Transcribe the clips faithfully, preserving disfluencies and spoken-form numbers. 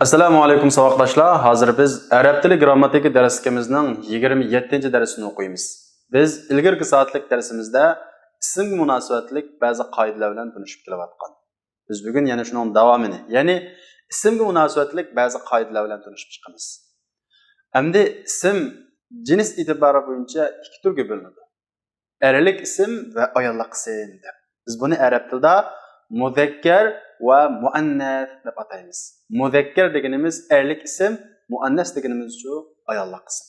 ئەسسالامۇ ئەلەيكۇم ساۋاقداشلار. ھازىر بىز ئەرەب تىلى گرامماتىكا دەرسلىكىمىزنىڭ يىگىرمە يەتتىنچى دەرسىنى ئوقۇيمىز. بىز ئىلگىرىكى سائەتلىك دەرسىمىزدە ئىسىمگە مۇناسىۋەتلىك بەزى قائىدىلەر بىلەن تونۇشۇپ كېلىۋاتقان. بىز بۈگۈن يەنە شۇنىڭ داۋامىنى، يەنى ئىسىمگە مۇناسىۋەتلىك بەزى قائىدىلەر بىلەن تونۇشۇپ چىقىمىز. ئەمدى ئىسىم جىنس ئېتىبارى بويىچە ئىككى تۈرگە بۆلۈنىدۇ. ئەرلىك ئىسىم ۋە ئاياللىق ئىسىم دەپ. بىز بۇنى ئەرەب تىلىدا مۇزەككەر ۋە مۇئەننەس دەپ ئاتايمىز. مۇزەككەر دېگىنىمىز ئەرلىك ئىسىم، مۇئەننەس دېگىنىمىزچۇ ئاياللىق ئىسىم.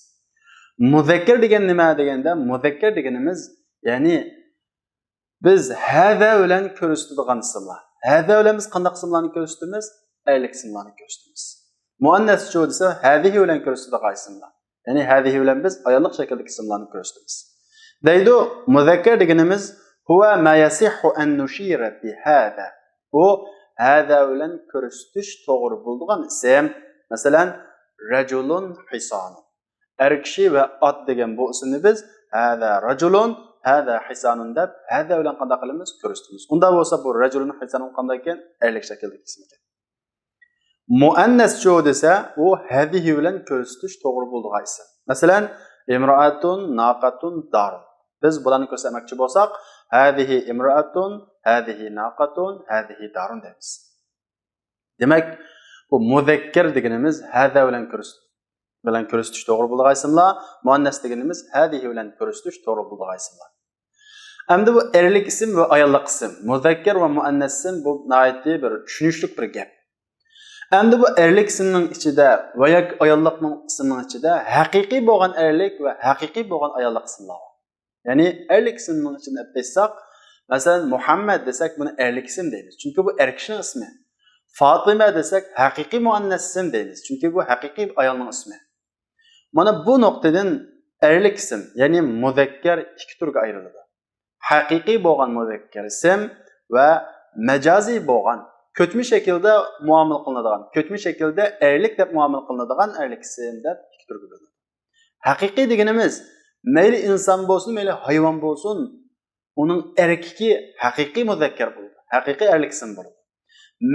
مۇزەككەر دېگەن نېمە دېگەندە، مۇزەككەر دېگىنىمىز، يەنى بىز ھەزە بىلەن كۆرسىتىدىغان ئىسىملار. ھەزە بىلەن بىز قانداق ئىسىملارنى كۆرسىتىمىز؟ ئەرلىك ئىسىملارنى كۆرسىتىمىز. مۇئەننەسچۇ دېسە، ھەزىھى بىلەن كۆرسىتىدىغان ئىسىملار. يەنى ھەزىھى بىلەن بىز ئاياللىق شەكىلدىكى ئىسىملارنى كۆرسىتىمىز. دەيدۇ، مۇزەككەر دېگىنىمىز، ھۇۋە ما يەسىھھۇ ئەن نۇشىرە بىھەزە. بۇ ھەزە بىلەن كۆرسىتىش توغرا بولىدىغان ئىسىم. مەسىلەن، رەجۇلۇن ھىسانۇن. ئەر كىشى ۋە ئات دېگەن بۇ ئىسىمنى بىز ھەزە رەجۇلۇن، ھەزە ھىسانۇن دەپ ھەزە بىلەن قانداق قىلىمىز؟ كۆرسىتىمىز. ئۇنداق بولسا بۇ رەجۇلۇن ھىسانۇن قانداق ئىكەن؟ ئەرلىك شەكىلدىكى ئىسىم ئىكەن. مۇئەننەسچۇ دېسە، ئۇ ھەزىھى بىلەن كۆرسىتىش توغرا بولىدىغان ئىسىم. مەسىلەن، ئىمرائەتۇن، ناقەتۇن، دارۇن. بىز بۇلارنى كۆرسەتمەكچى بولساق، ھەزىھى ئىمرائەتۇن، ھەزىھى ناقەتۇن، ھەزىھى دارۇن دەيمىز. دېمەك، بۇ مۇزەككەر دېگىنىمىز ھەزە بىلەن كۆرسىتىش، بىلەن كۆرسىتىش توغرا بولىدىغان ئىسىملار، مۇئەننەس دېگىنىمىز ھەزىھى بىلەن كۆرسىتىش توغرا بولىدىغان ئىسىملار. ئەمدى بۇ ئەرلىك ئىسىم ۋە ئاياللىق ئىسىم، مۇزەككەر ۋە مۇئەننەس ئىسىم، بۇ ناھايىتى بىر چۈشىنىشلىك بىر گەپ. ئەمدى بۇ ئەرلىك ئىسىمنىڭ ئىچىدە ۋە ياكى ئاياللىقنىڭ ئىسىمنىڭ ئىچىدە ھەقىقىي بولغان ئەرلىك ۋە ھەقىقىي بولغان ئاياللىق ئىسىملار بار. يەنى ئەرلىك ئىسىمنىڭ ئىچىدىن ئېلىپ ئېيتساق، مەسىلەن، مۇھەممەد دېسەك، بۇنى ئەرلىك ئىسىم دەيمىز، چۈنكى بۇ ئەر كىشىنىڭ ئىسمى. فاتىمە دېسەك، ھەقىقىي مۇئەننەس ئىسىم دەيمىز، چۈنكى بۇ ھەقىقىي ئايالنىڭ ئىسمى. مانا بۇ نۇقتىدىن ئەرلىك ئىسىم، يەنى مۇزەككەر ئىككى تۈرگە ئايرىلىدۇ. ھەقىقىي بولغان مۇزەككەر ئىسىم ۋە مەجازىي بولغان، كۆچمە شەكىلدە مۇئامىلە قىلىنىدىغان، كۆچمە شەكىلدە ئەرلىك دەپ مۇئامىلە قىلىنىدىغان ئەرلىك ئىسىم دەپ ئىككى تۈرگە بۆلۈنىدۇ. ھەقىقىي دېگىنىمىز مەيلى ئىنسان بولسۇن، مەيلى ھايۋان بولسۇن، ئۇنىڭ ئەركىكى ھەقىقىي مۇزەككەر بولىدۇ، ھەقىقىي ئەرلىك ئىسىم بولىدۇ.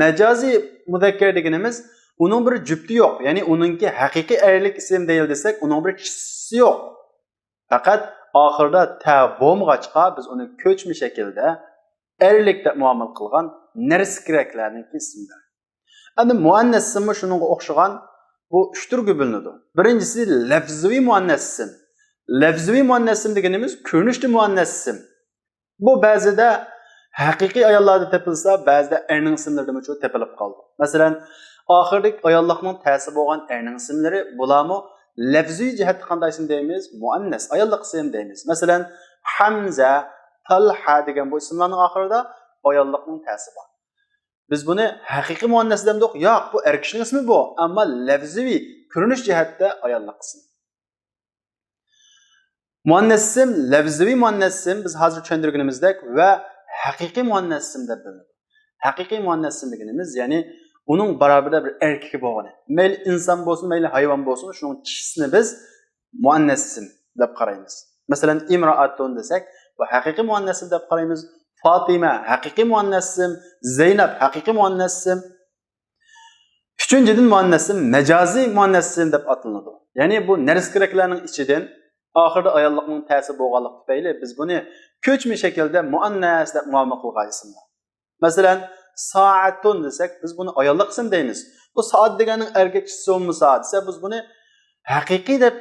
مەجازىي مۇزەككەر دېگىنىمىز ئۇنىڭ بىر جۈپتى يوق، يەنى ئۇنىڭكى ھەقىقىي ئەرلىك ئىسىم دەيلى دېسەك، ئۇنىڭ بىر كىشىسى يوق. پەقەت ئاخىرىدا تە بولمىغاچقا، بىز ئۇنى كۆچمە شەكىلدە ئەرلىك دەپ مۇئامىلە قىلغان نەرسە كېرەكلەرنىڭكى ئىسىملىرى. ئەمدى مۇئەننەس ئىسىممۇ شۇنىڭغا ئوخشىغان بۇ ئۈچ تۈرگە بۆلۈنىدۇ. بىرىنچىسى لەفزىۋى مۇئەننەس ئىسىم. لەفزىۋى مۇئەننەس ئىسىم دېگىنىمىز كۆرۈنۈشتە مۇئەننەس ئىسىم. بۇ بەزىدە ھەقىقىي ئاياللاردا تېپىلسا، بەزىدە ئەرنىڭ ئىسىملىرىدىمۇ شۇ تېپىلىپ قالىدۇ. مەسىلەن، ئاخىرىدىكى ئاياللىقنىڭ تەسى بولغان ئەرنىڭ ئىسىملىرى، بۇلارمۇ لەفزىي جەھەتتە قانداق ئىسىم دەيمىز؟ مۇئەننەس، ئاياللىق ئىسىم دەيمىز. مەسىلەن، ھەمزە، تالھە دېگەن بۇ ئىسىملارنىڭ ئاخىرىدا ئاياللىقنىڭ تەسى بار. بىز بۇنى ھەقىقىي مۇئەننەس دەمدۇق؟ ياق، بۇ ئەر كىشىنىڭ ئىسمى بۇ، ئەمما لەفزىۋى، كۆرۈنۈش جەھەتتە ئاياللىق ئىسىم. مۇئەننەس ئىسىم، لەفزىۋى مۇئەننەس ئىسىم، بىز ھازىر چۈشەندۈرگىنىمىزدەك، ۋە ھەقىقىي مۇئەننەس ئىسىم دەپ بۆلۈنىدۇ. ھەقىقىي مۇئەننەس ئىسىم دېگىنىمىز، يەنى ئۇنىڭ باراۋىرىدە بىر ئەركىكى بولغىنى. مەيلى ئىنسان بولسۇن، مەيلى ھايۋان بولسۇن، شۇنىڭ كىشىسىنى بىز مۇئەننەس ئىسىم دەپ قارايمىز. مەسىلەن، ئىمرائەتۇن دېسەك، بۇ ھەقىقىي مۇئەننەس ئىسىم دەپ قارايمىز. فاتىمە ھەقىقىي مۇئەننەس ئىسىم، زەينەپ ھەقىقىي مۇئەننەس ئىسىم. ئۈچىنچىدىن، مۇئەننەس ئىسىم مەجازىي مۇئەننەس ئىسىم دەپ ئاتىلىدۇ. يەنى بۇ نەرسە كېرەكلەرنىڭ ئىچىدىن ئاخىرىدا ئاياللىقنىڭ تەسى بولغانلىقى تۈپەيلى بىز بۇنى كۆچمە شەكىلدە مۇئەننەس دەپ مۇئامىلە قىلغان ئىسىملار. مەسىلەن، سائەتۇن دېسەك، بىز بۇنى ئاياللىق ئىسىم دەيمىز. بۇ سائەت دېگەننىڭ ئەركەك كىشىسى بولمىسا دېسە، بىز بۇنى ھەقىقىي دەپ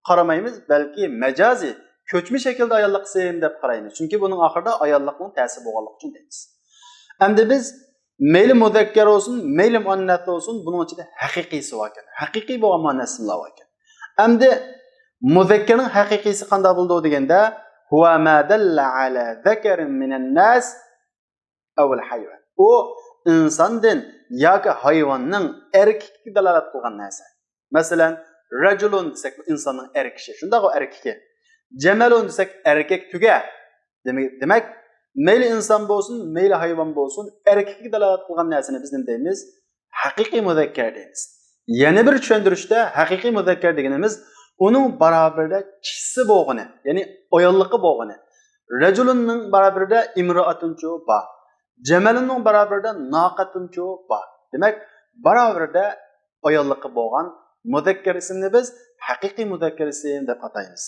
قارىمايمىز، بەلكى مەجازىي، كۆچمە شەكىلدە ئاياللىق ئىسىم دەپ قارايمىز. چۈنكى بۇنىڭ ئاخىرىدا ئاياللىقنىڭ تەسى بولغانلىقى ئۈچۈن دەيمىز. ئەمدى بىز مەيلى مۇزەككەر بولسۇن، مەيلى مۇئەننەس بولسۇن، بۇنىڭ ئىچىدە ھەقىقىيسى باركەن. ھەقىقىي بولغان مۇئەننەس ئىسىملار باركەن. ئەمدى مۇزەككەرنىڭ ھەقىقىيسى قانداق بولىدۇ دېگەندە، ھۇۋە ما دەللە ئەلە زەكەرىن مىنەن ناس ئەۋ ئەل ھايۋان. ئۇ ئىنساندىن ياكى ھايۋاننىڭ ئەركىكىگە دالالەت قىلغان نەرسە. مەسىلەن، رەجۇلۇن دېسەك، بۇ ئىنساننىڭ ئەر كىشى. شۇنداقغۇ، ئەركىكى. جەمەلۇن دېسەك، ئەركەك تۆگە. دېمەك، دېمەك، مەيلى ئىنسان بولسۇن، مەيلى ھايۋان بولسۇن، ئەركىكىگە دالالەت قىلغان نەرسىنى بىز نېمە دەيمىز؟ ھەقىقىي مۇزەككەر دەيمىز. يەنە بىر چۈشەندۈرۈشتە ھەقىقىي مۇزەككەر دېگىنىمىز ئۇنىڭ باراۋىرىدە كىشىسى بولغىنى، يەنى ئاياللىقى بولغىنى. رەجۇلۇننىڭ باراۋىرىدە ئىمرائەتۇنچۇ بار. جەمەلۇننىڭ باراۋىرىدە ناقەتۇنچۇ بار. دېمەك، باراۋىرىدە ئاياللىقى بولغان مۇزەككەر ئىسىمنى بىز ھەقىقىي مۇزەككەر ئىسىم دەپ ئاتايمىز.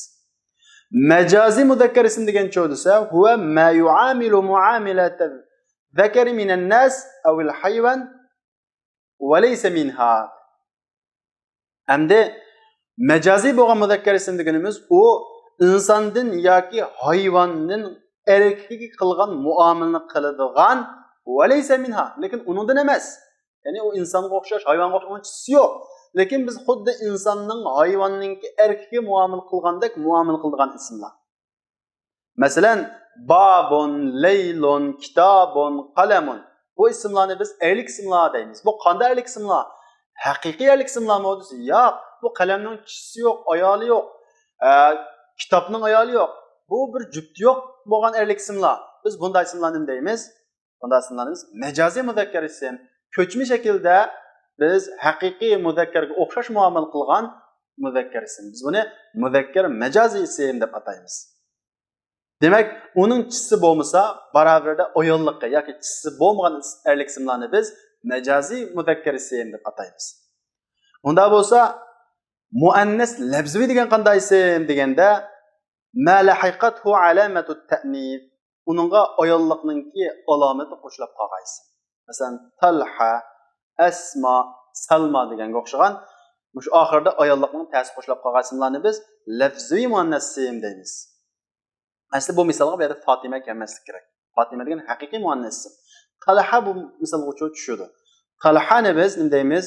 مەجازىي مۇزەككەر ئىسىم دېگەن چۆ دېسە، هو ما يعامل معاملة الذكر من الناس أو الحيوان وليس منها. ئەمدى مەجازىي بولغان مۇزەككەر ئىسىم دېگىنىمىز ئۇ ئىنساندىن ياكى ھايۋاندىن ئەركىكىگە قىلغان مۇئامىلىنى قىلىدىغان، وليس منها، لېكىن ئۇنىڭدىن ئەمەس. يەنى ئۇ ئىنسانغا ئوخشاش، ھايۋانغا ئوخشاش، ئۇنىڭ چىشىسى يوق. لېكىن بىز خۇددى ئىنساننىڭ ھايۋاننىڭكى ئەركىكىگە مۇئامىلە قىلغاندەك مۇئامىلە قىلىدىغان ئىسىملار. مەسىلەن، بابٌ، لەيلٌ، كىتابٌ، قەلەمٌ. بۇ ئىسىملارنى بىز ئەرلىك ئىسىملار دەيمىز. بۇ قانداق ئەرلىك ئىسىملار؟ ھەقىقىي ئەرلىك ئىسىملارمۇ دېسە، ياق. بۇ قەلەمنىڭ كىشىسى يوق، ئايالى يوق، ئە، كىتابنىڭ ئايالى يوق. بۇ بىر جۈپتى يوق بولغان ئەرلىك ئىسىملار. بىز بۇنداق ئىسىملارنى نېمە دەيمىز؟ بۇنداق ئىسىملارنى بىز مەجازىي مۇزەككەر ئىسىم. كۆچمە شەكىلدە بىز ھەقىقىي مۇزەككەرگە ئوخشاش مۇئامىلە قىلغان مۇزەككەر ئىسىم. بىز بۇنى مۇزەككەر مەجازىي ئىسىم دەپ ئاتايمىز. دېمەك، ئۇنىڭ چىشىسى بولمىسا، باراۋىرىدە ئاياللىقى ياكى چىشىسى بولمىغان ئەرلىك ئىسىملارنى بىز مەجازىي مۇزەككەر ئىسىم دەپ ئاتايمىز. ئۇنداق بولسا، مۇئەننەس لەفزىۋى دېگەن قانداق ئىسىم دېگەندە، ما لحقته علامة التأنيث، ئۇنىڭغا ئاياللىقنىڭكى ئالامىتى قوشۇلۇپ قالغان ئىسىم. مەسىلەن، تالھا، ئەسما، سەلما دېگەنگە ئوخشىغان مۇشۇ ئاخىرىدا ئاياللىقنىڭ تەسى قوشۇلۇپ قالغان ئىسىملارنى بىز لەفزىۋى مۇئەننەس ئىسىم دەيمىز. ئەسلى بۇ مىسالغا بۇ يەردە فاتىمە كەلمەسلىك كېرەك. فاتىمە دېگەن ھەقىقىي مۇئەننەس ئىسىم. تالھا بۇ مىسالغا چۈشىدۇ. تالھانى بىز نېمە دەيمىز؟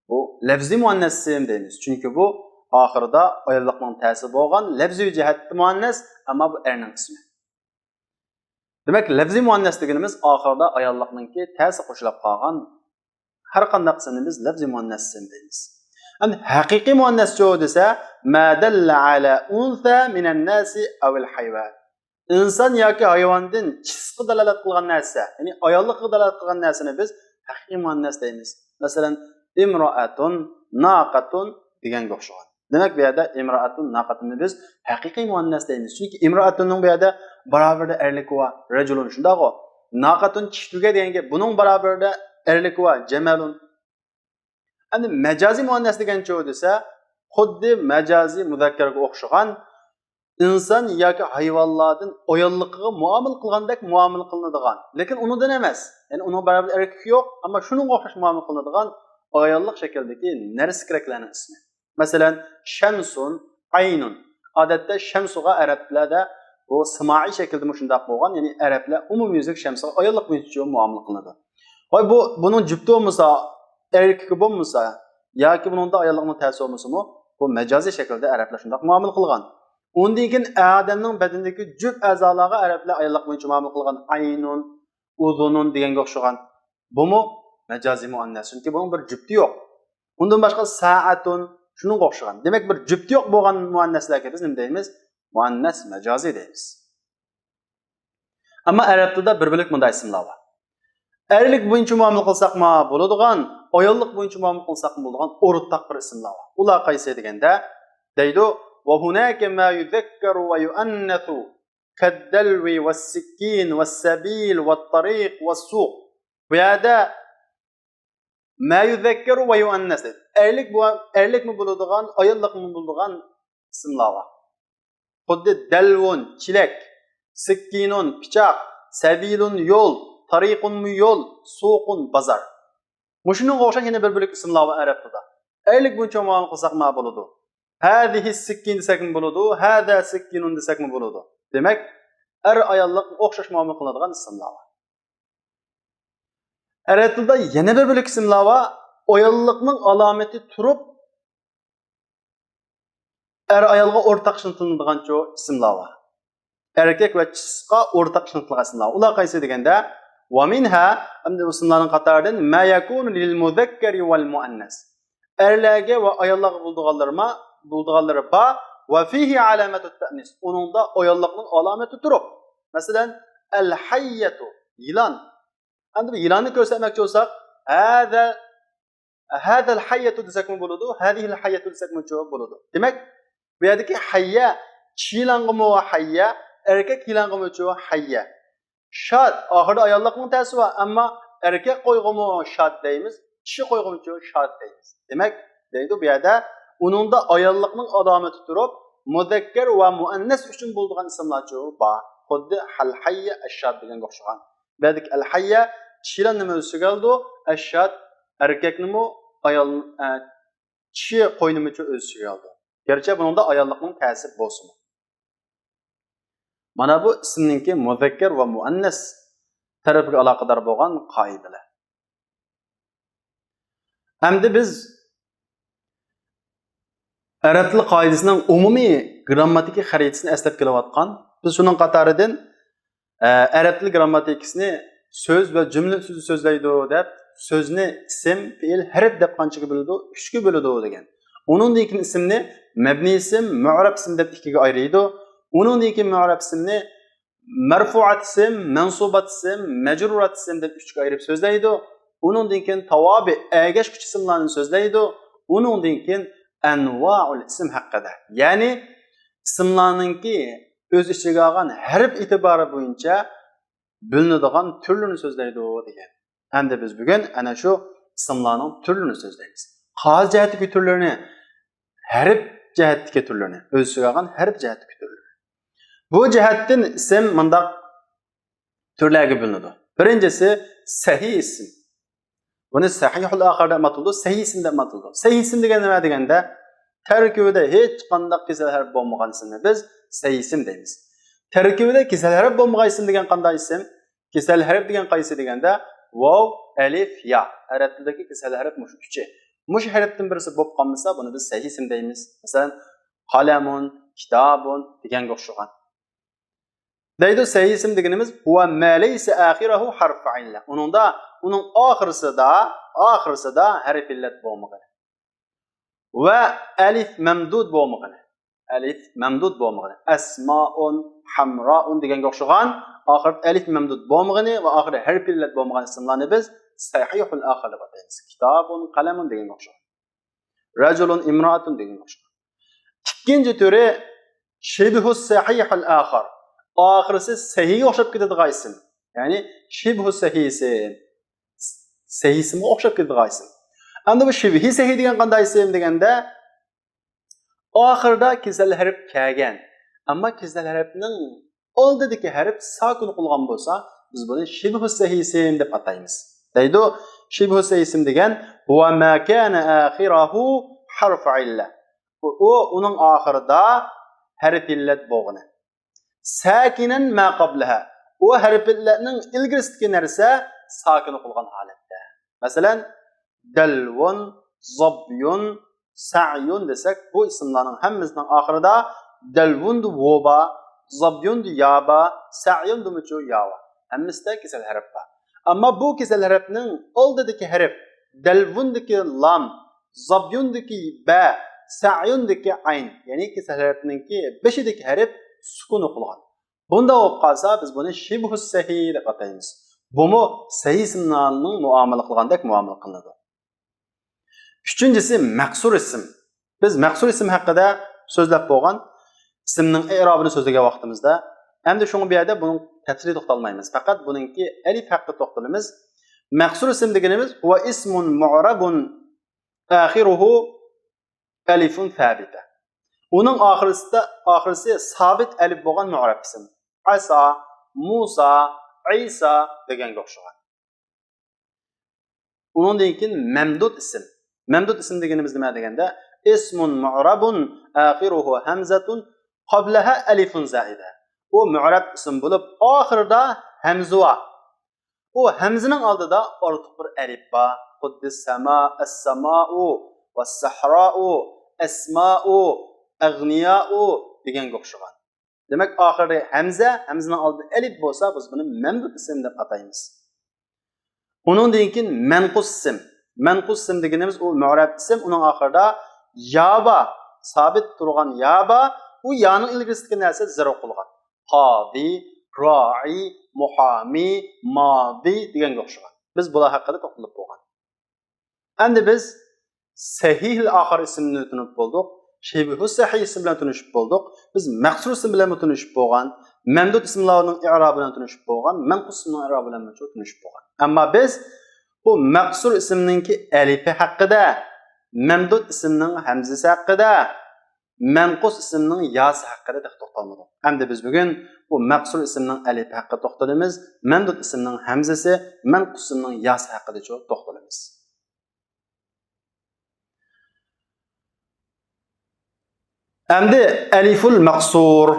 بۇ لەفزىي مۇئەننەس ئىسىم دەيمىز. چۈنكى بۇ ئاخىرىدا ئاياللىقنىڭ تەسى بولغان، لەفزىي جەھەتتە مۇئەننەس، ئەمما بۇ ئەرنىڭ ئىسمى. دېمەك، لەفزىي مۇئەننەس دېگىنىمىز ئاخىرىدا ئاياللىقنىڭكى تەسى قوشۇلۇپ قالغان ھەر قانداق ئىسىمنى بىز لەفزىي مۇئەننەس ئىسىم دەيمىز. ئەمدى ھەقىقىي مۇئەننەسچۇ دېسە، ما دل على أنثى من الناس أو الحيوان. ئىنسان ياكى ھايۋاندىن چىشىسىغا دالالەت قىلغان نەرسە، يەنى ئاياللىققا دالالەت قىلغان نەرسىنى بىز ھەقىقىي مۇئەننەس دەيمىز. مەسىلەن، امرأة، ناقة دېگەنگە ئوخشىغان. دېمەك، بۇ يەردە امرأة، ناقةنى بىز ھەقىقىي مۇئەننەس دەيمىز. چۈنكى امرأةنىڭ بۇ يەردە باراۋىرىدە ئەرلىكى بار، رەجۇلۇن، شۇنداقغۇ؟ ناقة، كىشى تۈگە دېگەن گەپ، بۇنىڭ باراۋىرىدە ئەرلىكى بار، جەمەلۇن. ئەمدى مەجازىي مۇئەننەس دېگەنچۇ دېسە، خۇددى مەجازىي مۇزەككەرگە ئوخشىغان ئىنسان ياكى ھايۋانلاردىن ئاياللىقىغا مۇئامىلە قىلغاندەك مۇئامىلە قىلىنىدىغان، لېكىن ئۇنىڭدىن ئەمەس، يەنى ئۇنىڭ باراۋەر ئەركىكى يوق، ئەمما شۇنىڭغا ئوخشاش مۇئامىلە قىلىنىدىغان ئاياللىق شەكىلدىكى نەرسە كېرەكلەرنىڭ ئىسمى. مەسىلەن، شەمسۇن، ئەينۇن. ئادەتتە شەمسۇغا ئەرەبلەردە بۇ سىمائىي شەكىلدە مۇشۇنداق بولغان، يەنى ئەرەبلەر ئومۇميۈزلۈك شەمسۇغا ئاياللىق بويىچە مۇئامىلە قىلىنىدۇ. ۋاي بۇ، بۇنىڭ جۈپتى بولمىسا، ئەركىكى بولمىسا، ياكى بۇنىڭدا ئاياللىقنىڭ تەسى بولمىسىمۇ، بۇ مەجازىي شەكىلدە ئەرەبلەر شۇنداق مۇئامىلە قىلغان. ئۇندىن كېيىن ئادەمنىڭ بەدىنىدىكى جۈپ ئەزالارغا ئەرەبلەر ئاياللىق بويىچە مۇئامىلە قىلغان، ئەينۇن، ئۇزۇنۇن دېگەنگە ئوخشىغان. بۇمۇ مەجازىي مۇئەننەس، چۈنكى بۇنىڭ بىر جۈپتى يوق. ئۇندىن باشقا سائەتۇن، شۇنىڭغا ئوخشىغان. دېمەك، بىر جۈپتى يوق بولغان مۇئەننەسلەرگە بىز نېمە دەيمىز؟ مۇئەننەس مەجازىي دەيمىز. ئەمما ئەرەب تىلىدا بىر بۆلەك مۇنداق ئىسىملار بار. ئەرلىك بويىچە مۇئامىلە قىلساقمۇ بولىدىغان، ئاياللىق بويىچە مۇئامىلە قىلساقمۇ بولىدىغان ئورتاق بىر ئىسىملار بار. ئۇلار قايسى دېگەندە، دەيدۇ، وهناك ما يذكر ويؤنث كالدلو والسكين والسبيل والطريق والسوق. بۇ يەردە ما يذكر ويؤنث دەيدۇ. ئەرلىك بۇ، ئەرلىكمۇ بولىدىغان، ئاياللىقمۇ بولىدىغان ئىسىملار بار. خۇددى دەلۋۇن، چېلەك، سىككىنۇن، پىچاق، سەبىلۇن، يول، تارىقۇنمۇ يول، سوقۇن، بازار. مۇشۇنىڭغا ئوخشاش يەنە بىر بۆلەك ئىسىملار بار ئەرەب تىلىدا. ئەرلىك بويىچە مۇئامىلە قىلساق ما بولىدۇ؟ ھەزىھى سىككىن دېسەكمۇ بولىدۇ، ھەزا سىككىنۇن دېسەكمۇ بولىدۇ. دېمەك، ئەر ئاياللىق ئوخشاش مۇئامىلە قىلىنىدىغان ئىسىملار بار. ئەرەب تىلىدا يەنە بىر بۆلەك ئىسىملار بار. ئاياللىقنىڭ ئالامىتى تۇرۇپ، ئەر-ئايالغا ئورتاق ئىشلىتىلىدىغانچۇ ئىسىملار بار. ئەركەك ۋە چىشىسىغا ئورتاق ئىشلىتىلغان ئىسىملار. ئۇلار قايسى دېگەندە، ۋە مىنھا، ئەمدى ئۇ ئىسىملارنىڭ قاتارىدىن، ما يەكۇنۇ لىل مۇزەككەرى ۋەل مۇئەننەس. ئەرلەرگە ۋە ئاياللارغا بولىدىغانلىرىما-، بولىدىغانلىرى بار. ۋە فىھى ئالامەتۇت تەئنىس. ئۇنىڭدا ئاياللىقنىڭ ئالامىتى تۇرۇق. مەسىلەن، ئەل ھەييەتۇ، يىلان. ئەمدى بۇ يىلاننى كۆرسەتمەكچى بولساق، ھەزە ھەزەل ھەييەتۇ دېسەكمۇ بولىدۇ، ھەزىھىل ھەييەتۇ دېسەكمۇ بولىدۇ. دېمەك، بۇ يەردىكى ھەييە، چىشى يىلانغىمۇ ھەييە، ئەركەك يىلانغىمۇچۇ ھەييە. شاد، ئاخىرىدا ئاياللىقنىڭ تەسى بار، ئەمما ئەركەك قويغىمۇ شاد دەيمىز، چىشى قويغىمۇچۇ شاد دەيمىز. دېمەك، دەيدۇ بۇ يەردە، ئۇنىڭدا ئاياللىقنىڭ ئالامىتى تۇرۇپ، مۇزەككەر ۋە مۇئەننەس ئۈچۈن بولىدىغان ئىسىملارچۇ بار. خۇددى ئەلھەييە، ئەششاد دېگەنگە ئوخشىغان. بۇ يەردىكى ئەلھەييە چىشىلەرنىمۇ ئۆز ئىچىگە ئالىدۇ، ئەششاد ئەركەكنىمۇ، ئايال، ئە، چىشى قوينىمۇچۇ ئۆز ئىچىگە ئالىدۇ. گەرچە بۇنىڭدا ئاياللىقنىڭ تەسىرى بولسىمۇ. مانا بۇ ئىسىمنىڭكى مۇزەككەر ۋە مۇئەننەس تەرىپىگە ئالاقىدار بولغان قائىدىلەر. ئەمدى بىز ئەرەب تىل قائىدىسىنىڭ ئومۇمىي گىرامماتىكا خەرىتىسىنى ئەسلەپ كېلىۋاتقان. بىز شۇنىڭ قاتارىدىن، ئە، ئەرەب تىل گىرامماتىكىسىنى سۆز ۋە جۈملە ئۈستىدە سۆزلەيدۇ دەپ، سۆزنى ئىسىم، پېئىل، ھەرپ دەپ قانچىگە بۆلىدۇ؟ ئۈچكە بۆلىدۇ دېگەن. ئۇنىڭدىن كېيىن ئىسىمنى مەبنىي ئىسىم، مۇئرەب ئىسىم دەپ ئىككىگە ئايرىيدۇ. ئۇنىڭدىن كېيىن مۇئرەب ئىسىمنى مەرفۇئات ئىسىم، مەنسۇبات ئىسىم، مەجرۇرات ئىسىم دەپ ئۈچكە ئايرىپ سۆزلەيدۇ. ئۇنىڭدىن كېيىن تاۋابىئ، ئەگەشكۈچى ئىسىملارنى سۆزلەيدۇ. ئۇنىڭدىن كېيىن ئەنۋائۇل ئىسىم ھەققىدە، يەنى ئىسىملارنىڭكى ئۆز ئىچىگە ئالغان ھەرپ ئېتىبارى بويىچە بۆلۈنىدىغان تۈرلىرىنى سۆزلەيدۇ دېگەن. ئەمدى بىز بۈگۈن ئەنە شۇ ئىسىملارنىڭ تۈرلىرىنى سۆزلەيمىز. قائىدە جەھەتتىكى تۈرلىرىنى، ھەرپ جەھەتتىكى تۈرلىرىنى، ئۆز ئىچىگە ئالغان ھەرپ جەھەتتىكى تۈرلىرى. بۇ جەھەتتىن ئىسىم مۇنداق تۈرلەرگە بۆلۈنىدۇ. بىرىنچىسى سەھىھ ئىسىم. بۇنى سەھىھۇل ئاخىر دەپ ئاتىلىدۇ، سەھىھ ئىسىم دەپ ئاتىلىدۇ. سەھىھ ئىسىم دېگەن نېمە دېگەندە، تەركىبىدە ھېچقانداق كېسەل ھەرپ بولمىغان ئىسىمنى بىز سەھىھ ئىسىم دەيمىز. تەركىبىدە كېسەل ھەرپ بولمىغان ئىسىم دېگەن قانداق ئىسىم؟ كېسەل ھەرپ دېگەن قايسى دېگەندە، ۋاۋ، ئەلىف، يا. ئەرەب تىلىدىكى كېسەل ھەرپ مۇشۇ ئۈچى. مۇشۇ ھەرپتىن بىرسى بولۇپ قالمىسا، بۇنى بىز سەھىھ ئىسىم دەيمىز. مەسىلەن، قەلەمۇن، كىتابۇن دېگەنگە ئوخشىغان. دەيدۇ، سەھىھ ئىسىم دېگىنىمىز ھۇۋا ما لەيسە ئاخىرۇھۇ ھەرفۇ ئىللە. ئۇنىڭدا، ئۇنىڭ ئاخىرسىدا، ئاخىرسىدا ھەرپ ئىللەت بولمىغىنى. ۋە ئەلىف مەمدۇد بولمىغىنى. ئەلىف مەمدۇد بولمىغىنى. ئەسمائۇن، ھەمرائۇن دېگەنگە ئوخشىغان ئاخىرىدا ئەلىف مەمدۇد بولمىغىنى ۋە ئاخىرىدا ھەرپ ئىللەت بولمىغان ئىسىملارنى بىز سەھىھۇل ئاخىر دەپ ئاتايمىز. كىتابۇن، قەلەمۇن دېگەنگە ئوخشىغان. رەجۇلۇن، ئىمرائەتۇن دېگەنگە ئوخشىغان. ئىككىنچى تۈرى شىبھۇ سەھىھۇل ئاخىر. ئاخىرسى سەھىھكە ئوخشاپ كېتىدىغان ئىسىم. يەنى شىبھۇ سەھىھ ئىسىم. سەھىھ ئىسىمگە ئوخشاپ كېتىدىغان ئىسىم. ئەمدى بۇ شىبھى سەھىھ دېگەن قانداق ئىسىم دېگەندە، ئاخىرىدا كېسەل ھەرپ كەلگەن، ئەمما كېسەل ھەرپنىڭ ئالدىدىكى ھەرپ ساكىن قىلغان بولسا، بىز بۇنى شىبھۇ سەھىھ ئىسىم دەپ ئاتايمىز. دەيدۇ، شىبھۇ سەھىھ ئىسىم دېگەن ھۇۋا ما كانە ئاخىرۇھۇ ھەرفۇ ئىللە. ئۇ، ئۇ، ئۇنىڭ ئاخىرىدا ھەرپ ئىللەت بولغىنى. ساكىنەن ما قابلىھا. ئۇ ھەرپ ئىللەتنىڭ ئىلگىرىسىدىكى نەرسە ساكىن قىلغان ھالەتتە. مەسىلەن، دەلۋۇن، زابيۇن، سەييۇن دېسەك، بۇ ئىسىملارنىڭ ھەممىسىنىڭ ئاخىرىدا دەلۋۇندە ۋو بار، زابيۇندە يا بار، سەييۇندىمۇچۇ يا بار. ھەممىسىدە كېسەل ھەرپ بار. ئەمما بۇ كېسەل ھەرپنىڭ ئالدىدىكى ھەرپ، دەلۋۇندىكى لام، زابيۇندىكى بە، سەييۇندىكى ئەين، يەنى كېسەل ھەرپنىڭكى بېشىدىكى ھەرپ سۈكۈن ئوقۇلغان. بۇنداق بولۇپ قالسا، بىز بۇنى شىبھۇ سەھىھ دەپ ئاتايمىز. بۇمۇ سەھىھ ئىسىملارنىڭ مۇئامىلە قىلغاندەك مۇئامىلە قىلىنىدۇ. ئۈچىنچىسى، مەقسۇر ئىسىم. بىز مەقسۇر ئىسىم ھەققىدە سۆزلەپ بولغان، ئىسىمنىڭ ئېرابىنى سۆزلىگەن ۋاقتىمىزدا. ئەمدى شۇڭا بۇ يەردە بۇنىڭ تەپسىلىي توختالمايمىز. پەقەت بۇنىڭكى ئەلىف ھەققىدە توختىلىمىز. مەقسۇر ئىسىم دېگىنىمىز، ھۇۋا ئىسمۇن مۇئرەبۇن ئاخىرۇھۇ ئەلىفۇن سابىتە. ئۇنىڭ ئاخىرسىدا، ئاخىرسى سابىت ئەلىپ بولغان مۇئرەب ئىسىم. ئەسا، مۇسا، ئىسا دېگەنگە ئوخشىغان. ئۇنىڭدىن كېيىن مەمدۇد ئىسىم. مەمدۇد ئىسىم دېگىنىمىز نېمە دېگەندە، ئىسمۇن مۇئرەبۇن ئاخىرۇھۇ ھەمزەتۇن قابلەھا ئەلىفۇن زائىدە. ئۇ مۇئرەب ئىسىم بولۇپ، ئاخىرىدا ھەمزە بار. ئۇ ھەمزىنىڭ ئالدىدا ئارتۇق بىر ئەلىپ بار. خۇددى سەما، ئەسسەمائۇ، ۋەسسەھرائۇ، ئەسمائۇ، ئەغنىيائۇ دېگەنگە ئوخشىغان. دېمەك، ئاخىرى ھەمزە، ھەمزىنىڭ ئالدىدا ئەلىپ بولسا، بىز بۇنى مەمدۇد ئىسىم دەپ ئاتايمىز. ئۇنىڭدىن كېيىن مەنقۇس ئىسىم. مەنقۇس ئىسىم دېگىنىمىز ئۇ مۇئرەب ئىسىم، ئۇنىڭ ئاخىرىدا يا بار، سابىت تۇرغان يا بار، ئۇ يانىڭ ئىلگىرىسىدىكى نەرسە زەرب قىلغان. قازى، رائى، مۇھامى، مازى دېگەنگە ئوخشىغان. بىز بۇلار ھەققىدە توختىلىپ بولغان. ئەمدى بىز سەھىھىل ئاخىر ئىسىمنى تونۇپ بولدۇق. شىبھۇ سەھىھ ئىسىم بىلەن تونۇشۇپ بولدۇق. بىز مەقسۇر ئىسىم بىلەنمۇ تونۇشۇپ بولغان. مەمدۇد ئىسىملارنىڭ ئىئرابى بىلەن تونۇشۇپ بولغان. مەنقۇس ئىسىمنىڭ ئىئرابى بىلەنمۇ تونۇشۇپ بولغان. ئەمما بىز بۇ مەقسۇر ئىسىمنىڭكى ئەلىپى ھەققىدە، مەمدۇد ئىسىمنىڭ ھەمزىسى ھەققىدە، مەنقۇس ئىسىمنىڭ ياسى ھەققىدە تېخى توختالمىدۇق. ئەمدى بىز بۈگۈن بۇ مەقسۇر ئىسىمنىڭ ئەلىپى ھەققىدە توختىلىمىز، مەمدۇد ئىسىمنىڭ ھەمزىسى، مەنقۇس ئىسىمنىڭ ياسى ھەققىدىچۇ توختىلىمىز. ئەمدى ئەلىفۇل مەقسۇر.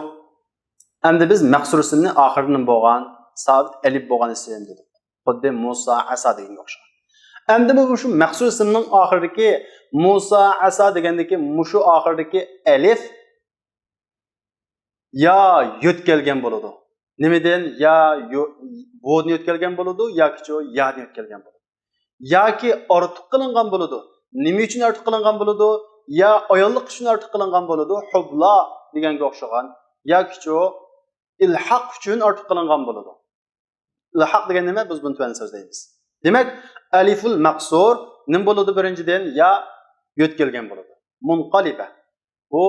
ئەمدى بىز مەقسۇر ئىسىمنى ئاخىرىدىن بولغان، سابىت ئەلىپ بولغان ئىسىم دېدۇق. خۇددى مۇسا، ئەسا دېگەنگە ئوخشىغان. ئەمدى بۇ شۇ مەقسۇر ئىسىمنىڭ ئاخىرىدىكى مۇسا، ئەسا دېگەندىكى مۇشۇ ئاخىرىدىكى ئەلىف يا يۆتكەلگەن بولىدۇ. نېمىدىن؟ يا يو-، ۋودىن يۆتكەلگەن بولىدۇ، ياكىچۇ يادىن يۆتكەلگەن بولىدۇ. ياكى ئارتۇق قىلىنغان بولىدۇ. نېمە ئۈچۈن ئارتۇق قىلىنغان بولىدۇ؟ يا ئاياللىق ئۈچۈن ئارتۇق قىلىنغان بولىدۇ، ھۇبلا دېگەنگە ئوخشىغان. ياكىچۇ ئىلھاق ئۈچۈن ئارتۇق قىلىنغان بولىدۇ. ئىلھاق دېگەن نېمە؟ بىز بۇنى تۆۋەندە سۆزلەيمىز. دېمەك، ئەلىفۇل مەقسۇر نېمە بولىدۇ؟ بىرىنچىدىن، يا يۆتكەلگەن بولىدۇ. مۇنقەلىبە. بۇ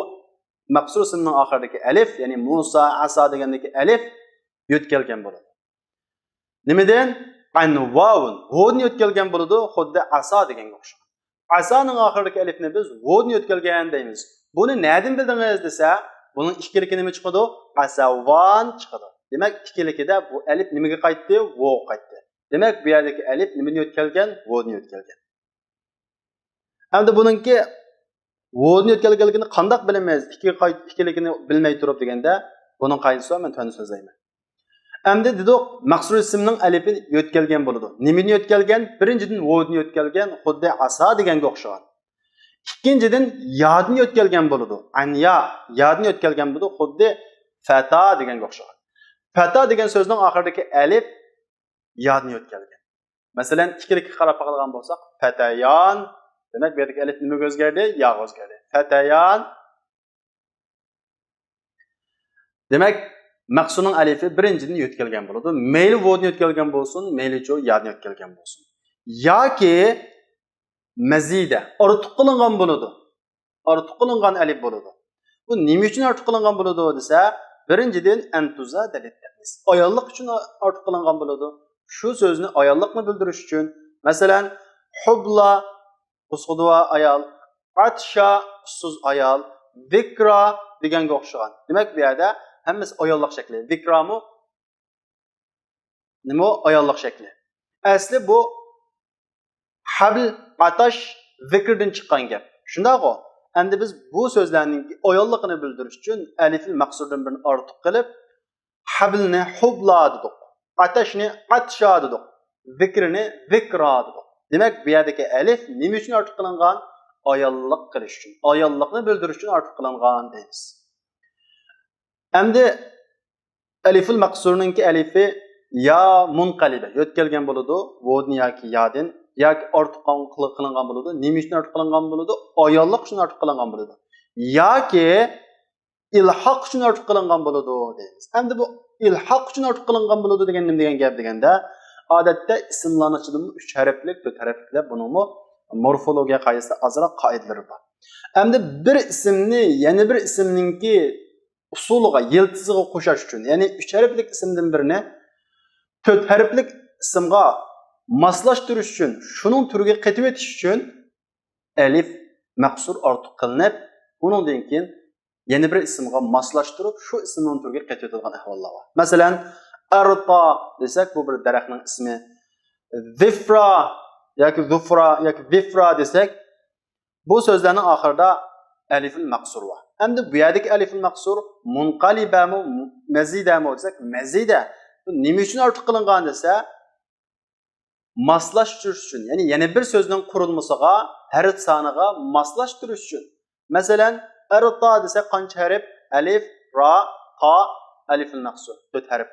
مەقسۇر ئىسىمنىڭ ئاخىرىدىكى ئەلىف، يەنى مۇسا، ئەسا دېگەندىكى ئەلىف يۆتكەلگەن بولىدۇ. نېمىدىن؟ ئەن ۋاۋۇن. ۋودىن يۆتكەلگەن بولىدۇ، خۇددى ئەسا دېگەنگە ئوخشاش. ئەسانىڭ ئاخىرىدىكى ئەلىپنى بىز ۋودىن يۆتكەلگەن دەيمىز. بۇنى نەدىن بىلدىڭىز دېسە، بۇنىڭ ئىككىلىكى نېمە چىقىدۇ؟ ئەسەۋان چىقىدۇ. دېمەك، ئىككىلىكىدە بۇ ئەلىپ نېمىگە قايتتى؟ ۋوغا قايتتى. دېمەك، بۇ يەردىكى ئەلىپ نېمىدىن يۆتكەلگەن؟ ۋودىن يۆتكەلگەن. ئەمدى بۇنىڭكى ۋودىن يۆتكەلگەنلىكىنى قانداق بىلىمىز؟ ئىككىگە قايت-، ئىككىلىكىنى بىلمەي تۇرۇپ دېگەندە، بۇنىڭ قائىدىسى بار، مەن تۆۋەندە سۆزلەيمەن. ئەمدى دېدۇق، مەقسۇر ئىسىمنىڭ ئەلىپى يۆتكەلگەن بولىدۇ. نېمىدىن يۆتكەلگەن؟ بىرىنچىدىن، ۋودىن يۆتكەلگەن، خۇددى ئەسا دېگەنگە ئوخشىغان. ئىككىنچىدىن، يادىن يۆتكەلگەن بولىدۇ. ئەنيا، يادىن يۆتكەلگەن بولىدۇ، خۇددى فەتا دېگەنگە ئوخشىغان. فەتا دېگەن سۆزنىڭ ئاخىرىدىكى ئەلىپ يادىن يۆتكەلگەن. مەسىلەن، ئىككىلىككە قاراپ باقىدىغان بولساق، فەتەيان. دېمەك، بۇ يەردىكى ئەلىپ نېمىگە ئۆزگەردى؟ ياغا ئۆزگەردى. فەتەيان. دېمەك، مەقسۇرنىڭ ئەلىپى بىرىنچىدىن يۆتكەلگەن بولىدۇ. مەيلى ۋودىن يۆتكەلگەن بولسۇن، مەيلىچۇ يادىن يۆتكەلگەن بولسۇن. ياكى مەزىدە، ئارتۇق قىلىنغان بولىدۇ. ئارتۇق قىلىنغان ئەلىپ بولىدۇ. بۇ نېمە ئۈچۈن ئارتۇق قىلىنغان بولىدۇ دېسە، بىرىنچىدىن، ئەنتۇزا دەلىل تەئنىس. ئاياللىق ئۈچۈن ئارتۇق قىلىنغان بولىدۇ. شۇ سۆزنى، ئاياللىقنى بىلدۈرۈش ئۈچۈن. مەسىلەن، ھۇبلا، قۇسقۇدۇۋا ئايال، ئاتشا، ئۇسسۇز ئايال، ۋىكرا دېگەنگە ئوخشىغان. دېمەك، بۇ يەردە ھەممىسى ئاياللىق شەكلى. ۋىكرامۇ نېمە ئۇ؟ ئاياللىق شەكلى. ئەسلى بۇ ھەبل، ئاتاش، ۋىكىردىن چىققان گەپ. شۇنداقغۇ؟ ئەمدى بىز بۇ سۆزلەرنىڭ ئاياللىقىنى بىلدۈرۈش ئۈچۈن ئەلىفىل مەقسۇردىن بىرنى ئارتۇق قىلىپ، ھەبلنى ھۇبلا دېدۇق. ئاتاشنى ئاتشا دېدۇق. ۋىكرىنى ۋىكرا دېدۇق. دېمەك، بۇ يەردىكى ئەلىف نېمە ئۈچۈن ئارتۇق قىلىنغان؟ ئاياللىق قىلىش ئۈچۈن. ئاياللىقنى بىلدۈرۈش ئۈچۈن ئارتۇق قىلىنغان دەيمىز. ئەمدى ئەلىفۇل مەقسۇرنىڭكى ئەلىفى يا مۇنقەلىبە، يۆتكەلگەن بولىدۇ، ۋودىن ياكى يادىن، ياكى ئارتۇق قىلىنغان بولىدۇ. نېمە ئۈچۈن ئارتۇق قىلىنغان بولىدۇ؟ ئاياللىق ئۈچۈن ئارتۇق قىلىنغان بولىدۇ. ياكى ئىلھاق ئۈچۈن ئارتۇق قىلىنغان بولىدۇ دەيمىز. ئەمدى بۇ ئىلھاق ئۈچۈن ئارتۇق قىلىنغان بولىدۇ دېگەن نېمە دېگەن گەپ دېگەندە، ئادەتتە ئىسىملارنىڭ ئىچىدىمۇ ئۈچ ھەرپلىك، تۆت ھەرپلىك دەپ بۇنىڭمۇ مورفولوگىيە قائىدىسىدە ئازراق قائىدىلىرى بار. ئەمدى بىر ئىسىمنى يەنە بىر ئىسىمنىڭكى ئۇسۇلىغا، يىلتىزىغا قوشاش ئۈچۈن، يەنى ئۈچ ھەرپلىك ئىسىمدىن بىرنى تۆت ھەرپلىك ئىسىمغا ماسلاشتۇرۇش ئۈچۈن، شۇنىڭ تۈرىگە قېتىۋېتىش ئۈچۈن ئەلىف مەقسۇر ئارتۇق قىلىنىپ، ئۇنىڭدىن كېيىن يەنە بىر ئىسىمغا ماسلاشتۇرۇپ، شۇ ئىسىمنىڭ تۈرىگە قېتىۋېتىدىغان ئەھۋاللار بار. مەسىلەن، ئەرتا دېسەك، بۇ بىر دەرەخنىڭ ئىسمى. زىفرا ياكى زۇفرا ياكى ۋىفرا دېسەك، بۇ سۆزلەرنىڭ ئاخىرىدا ئەلىفۇل مەقسۇر بار. ئەمدى بۇ يەردىكى ئەلىفۇل مەقسۇر مۇنقەلىبەمۇ، مەزىدەمۇ دېسەك، مەزىدە. بۇ نېمە ئۈچۈن ئارتۇق قىلىنغان دېسە، ماسلاشتۇرۇش ئۈچۈن، يەنى يەنە بىر سۆزنىڭ قۇرۇلمىسىغا، ھەرپ سانىغا ماسلاشتۇرۇش ئۈچۈن. مەسىلەن، ئەرتا دېسەك قانچە ھەرپ؟ ئەلىف، را، تا، ئەلىفۇل مەقسۇر، تۆت ھەرپ.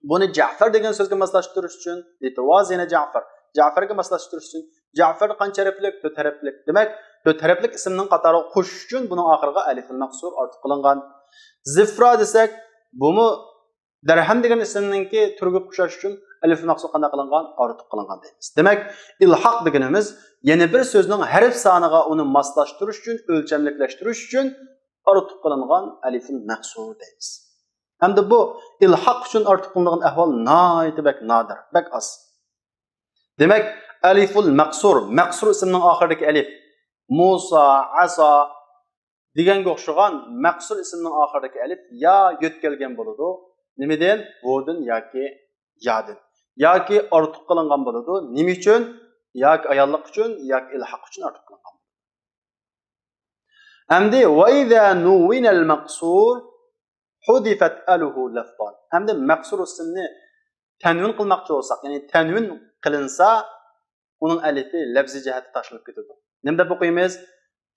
بۇنى جەفەر دېگەن سۆزگە ماسلاشتۇرۇش ئۈچۈن، لىتىۋازىنە جەفەر. جەفەرگە ماسلاشتۇرۇش ئۈچۈن، جەفەر قانچە ھەرپلىك؟ تۆت ھەرپلىك. دېمەك، تۆت ھەرپلىك ئىسىمنىڭ قاتارىغا قوشۇش ئۈچۈن بۇنىڭ ئاخىرىغا ئەلىفۇل مەقسۇر ئارتۇق قىلىنغان. زىفرا دېسەك، بۇمۇ دەرھەم دېگەن ئىسىمنىڭكى تۈرىگە قوشاش ئۈچۈن ئەلىفۇل مەقسۇر قانداق قىلىنغان؟ ئارتۇق قىلىنغان دەيمىز. دېمەك، ئىلھاق دېگىنىمىز يەنە بىر سۆزنىڭ ھەرپ سانىغا ئۇنى ماسلاشتۇرۇش ئۈچۈن، ئۆلچەملىكلەشتۈرۈش ئۈچۈن ئارتۇق قىلىنغان ئەلىفۇل مەقسۇر دەيمىز. ھەمدە بۇ ئىلھاق ئۈچۈن ئارتۇق قىلىنىدىغان ئەھۋال ناھايىتى بەك نادىر، بەك ئاز. دېمەك، ئەلىفۇل مەقسۇر، مەقسۇر ئىسىمنىڭ ئاخىرىدىكى ئەلىپ، مۇسا، ئاسا دېگەنگە ئوخشىغان مەقسۇر ئىسىمنىڭ ئاخىرىدىكى ئەلىپ يا يۆتكەلگەن بولىدۇ. نېمىدىن؟ ۋودىن ياكى يادىن. ياكى ئارتۇق قىلىنغان بولىدۇ. نېمە ئۈچۈن؟ ياكى ئايانلىق ئۈچۈن، ياكى ئىلھاق ئۈچۈن ئارتۇق قىلىنغان بولىدۇ. ئەمدى، وَإِذَا نُوِّنَ الْمَقْصُورُ حُذِفَتْ أَلُهُ لَفْظًا. ئەمدى مەقسۇر ئىسىمنى تەنۋىن قىلماقچى بولساق، يەنى تەنۋىن قىلىنسا، ئۇنىڭ ئەلىپى لەپزىي جەھەتتە تاشلىنىپ كېتىدۇ. نېمە دەپ ئوقۇيمىز؟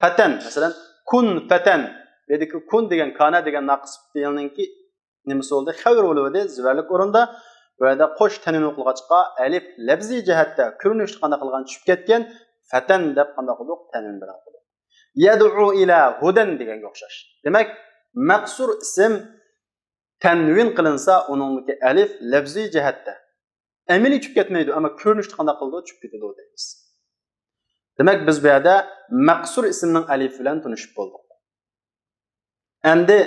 پەتەن، مەسىلەن، كۇن پەتەن. بۇ يەردىكى كۇن دېگەن كانا دېگەن ناقىس پېئىلنىڭكى نېمىسى بولدى؟ خەۋىرى بولۇۋىدى، زىبەرلىك ئورۇندا. بۇ يەردە قوش تەنۋىن ئوقۇلغاچقا، ئەلىپ لەپزىي جەھەتتە كۆرۈنۈشتە قانداق قىلغان؟ چۈشۈپ كەتكەن. پەتەن دەپ قانداق قىلدۇق؟ تەنۋىن بىلەن قىلدۇق. يەدئۇ ئىلە ھۇدەن دېگەنگە ئوخشاش. دېمەك، مەقسۇر ئىسىم تەنۋىن قىلىنسا، ئۇنىڭدىكى ئەلىپ لەپزىي جەھەتتە ئەمەلىي چۈشۈپ كەتمەيدۇ، ئەمما كۆرۈنۈشتە قانداق قىلىدۇ؟ چۈشۈپ كېتىدۇ دەيمىز. دېمەك، بىز بۇ يەردە مەقسۇر ئىسىمنىڭ ئەلىپى بىلەن تونۇشۇپ بولدۇق. ئەمدى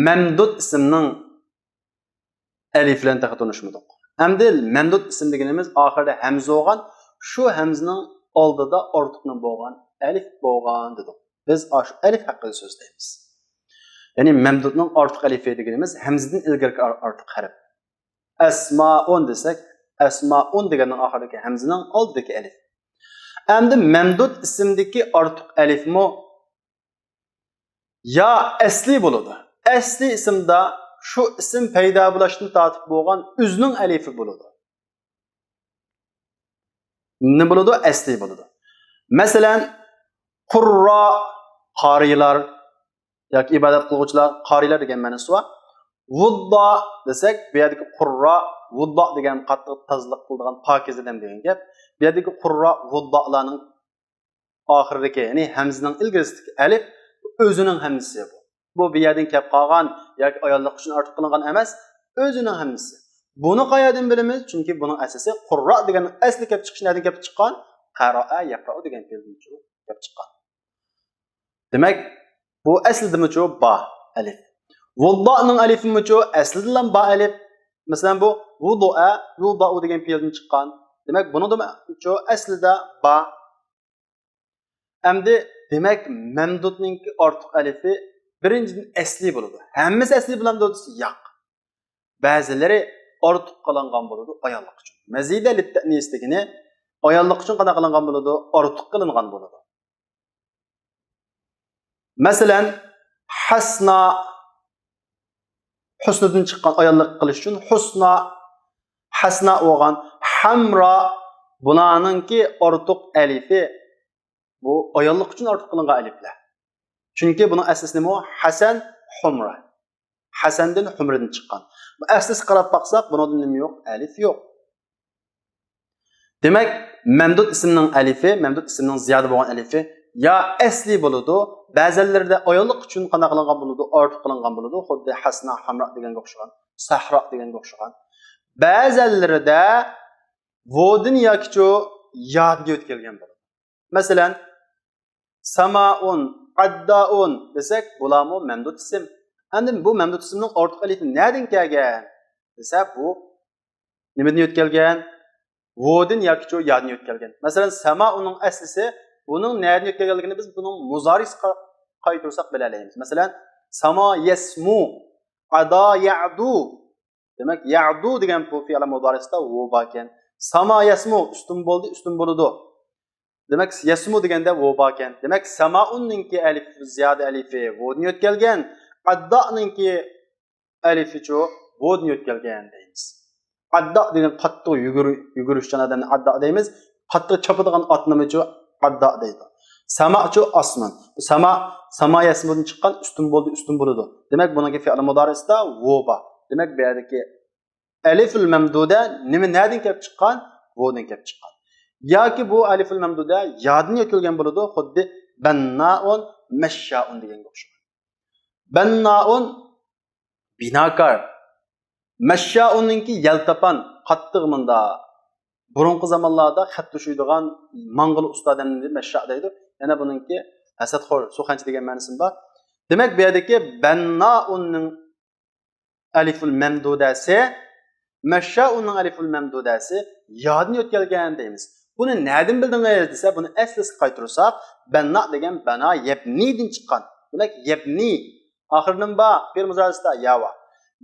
مەمدۇد ئىسىمنىڭ ئەلىپى بىلەن تېخى تونۇشمىدۇق. ئەمدى مەمدۇد ئىسىم دېگىنىمىز ئاخىرىدا ھەمزە بولغان، شۇ ھەمزىنىڭ ئالدىدا ئارتۇق نېمە بولغان؟ ئەلىپ بولغان دېدۇق. بىز ئاشۇ ئەلىپ ھەققىدە سۆزلەيمىز. يەنى مەمدۇدنىڭ ئارتۇق ئەلىپى دېگىنىمىز ھەمزىدىن ئىلگىرىكى ئار-، ئارتۇق ھەرپ. ئەسمائۇن دېسەك، ئەسمائۇن دېگەننىڭ ئاخىرىدىكى ھەمزىنىڭ ئالدىدىكى ئەلىپ. ئەمدى مەمدۇد ئىسىمدىكى ئارتۇق ئەلىپمۇ يا ئەسلى بولىدۇ. ئەسلى ئىسىمدا شۇ ئىسىم پەيدا بولۇشتىن تارتىپ بولغان ئۆزىنىڭ ئەلىپى بولىدۇ. نېمە بولىدۇ؟ ئەسلى بولىدۇ. مەسىلەن، قۇررا، قارىيلار ياكى ئىبادەت قىلغۇچىلار، قارىيلار دېگەن مەنىسى بار. ۋۇددا دېسەك، بۇ يەردىكى قۇررا، ۋۇددا دېگەن قاتتىق تازىلىق قىلىدىغان پاكىز ئادەم دېگەن گەپ. بۇ يەردىكى قۇررا، ۋۇددالارنىڭ ئاخىرىدىكى، يەنى ھەمزىنىڭ ئىلگىرىسىدىكى ئەلىپ ئۆزىنىڭ ھەمزىسى بۇ. بۇ بۇ يەردىن كەپ قالغان ياكى ئايانلىق ئۈچۈن ئارتۇق قىلىنغان ئەمەس، ئۆزىنىڭ ھەمزىسى. بۇنى قايەردىن بىلىمىز؟ چۈنكى بۇنىڭ ئەسلىسى قۇررا دېگەننىڭ ئەسلى كەپ چىقىشى نەدىن كەپ چىققان؟ قەرەئە يەقرەئۇ دېگەن پېئىلدىن كەپ چىققان. دېمەك، بۇ ئەسلىدىمۇچۇ بار ئەلىپ. ۋۇددانىڭ ئەلىپىمۇچۇ ئەسلىدىلا بار ئەلىپ. مەسىلەن، بۇ ۋۇدۇئە، يۇدائۇ دېگەن پېئىلدىن چىققان. دېمەك، بۇنىڭدىمۇچۇ ئەسلىدە بار. ئەمدى، دېمەك، مەمدۇدنىڭكى ئارتۇق ئەلىپى بىرىنچىدىن ئەسلى بولىدۇ. ھەممىسى ئەسلى بولامدۇ دېسە، ياق. بەزىلىرى ئارتۇق قىلىنغان بولىدۇ ئايانلىق ئۈچۈن. مەزىدە لىتتەئنىس دېگىنى ئايانلىق ئۈچۈن قانداق قىلىنغان بولىدۇ؟ ئارتۇق قىلىنغان بولىدۇ. مەسىلەن، ھەسنا، ھۇسنىدىن چىققان ئايانلىق قىلىش ئۈچۈن ھۇسنا، ھەسنا بولغان، ھەمرا، بۇلارنىڭكى ئارتۇق ئەلىپى، بۇ ئايانلىق ئۈچۈن ئارتۇق قىلىنغان ئەلىپلەر. چۈنكى بۇنىڭ ئەسلىسى نېمە؟ ھەسەن، ھۇمرا. ھەسەندىن ھۇمرىدىن چىققان. بۇ ئەسلىسىگە قاراپ باقساق، بۇنىڭدا نېمە يوق؟ ئەلىف يوق. دېمەك، مەمدۇد ئىسىمنىڭ ئەلىفى، مەمدۇد ئىسىمنىڭ زىيادە بولغان ئەلىفى يا ئەسلى بولىدۇ، بەزەنلىرىدە ئايانلىق ئۈچۈن قانداق قىلىنغان بولىدۇ؟ ئارتۇق قىلىنغان بولىدۇ. خۇددى ھەسنا، ھەمرا دېگەنگە ئوخشىغان، سەھرا دېگەنگە ئوخشىغان. بەزەنلىرىدە ۋودىن ياكىچۇ يادىن يۆتكەلگەن بولىدۇ. مەسىلەن، سامائۇن، ئەددائۇن دېسەك، بۇلارمۇ مەمدۇد ئىسىم. ئەمدى بۇ مەمدۇد ئىسىمنىڭ ئارتۇق ئەلىپى نەدىن كەلگەن دېسە، بۇ نېمىدىن يۆتكەلگەن؟ ۋودىن ياكىچۇ يادىن يۆتكەلگەن. مەسىلەن، سامائۇننىڭ ئەسلىسى، بۇنىڭ نەدىن يۆتكەلگەنلىكىنى بىز بۇنىڭ مۇزارىسىغا قايتۇرساق بىلەلەيمىز. مەسىلەن، ساما يەسمۇ، ئادا يەدۇ. دېمەك، يەدۇ دېگەن بۇ فېئىل مۇزارىسىدا ۋو باركەن. ساما يەسمۇ، ئۈستۈن بولدى، ئۈستۈن بولىدۇ. دېمەك، يەسمۇ دېگەندە ۋو باركەن. دېمەك، سامائۇننىڭكى ئەلىف، زىيادە ئەلىفى ۋودىن يۆتكەلگەن. ئەددانىڭكى ئەلىفىچۇ ۋودىن يۆتكەلگەن دەيمىز. ئەددا دېگەن قاتتىق يۈگۈر-، يۈگۈرۈشچان ئادەمنى ئەددا دەيمىز. قاتتىق چاپىدىغان ئاتنىمىچۇ ئەددا دەيدۇ. ساماچۇ ئاسمان. ساما، ساما يەسمۇدىن چىققان، ئۈستۈن بولدى، ئۈستۈن بولىدۇ. دېمەك، بۇنىڭكى فېئىل مۇدارىسىدا ۋو بار. دېمەك، بۇ يەردىكى ئەلىفۇل مەمدۇدە نېمە، نەدىن كەپ چىققان؟ ۋودىن كەپ چىققان. ياكى بۇ ئەلىفۇل مەمدۇدە يادىن يۆتكەلگەن بولىدۇ، خۇددى بەننائۇن، مەششائۇن دېگەنگە ئوخشىغان. بەننائۇن، بىناكار. مەششائۇننىڭكى يەلتاپان، قاتتىق مۇندا. بۇرۇنقى زامانلاردا خەت توشۇيدىغان ماڭغىلى ئۇستا ئادەمنى مەششا دەيدۇ. يەنە بۇنىڭكى ھەسەتخور، سۇخەنچى دېگەن مەنىسىمۇ بار. دېمەك، بۇ يەردىكى بەننائۇننىڭ ئەلىفۇل مەمدۇدەسى مەششائۇننىڭ ئەلىفۇل مەمدۇدەسى يادىن يۆتكەلگەن دەيمىز. بۇنى نەدىن بىلدىڭىز دېسە، بۇنى ئەسلىسىگە قايتۇرساق، بەننا دېگەن بەنا يەبنىدىن چىققان. دېمەك، يەبنى ئاخىرىدىن بار، فېئىل مۇزارىسىدا يا بار.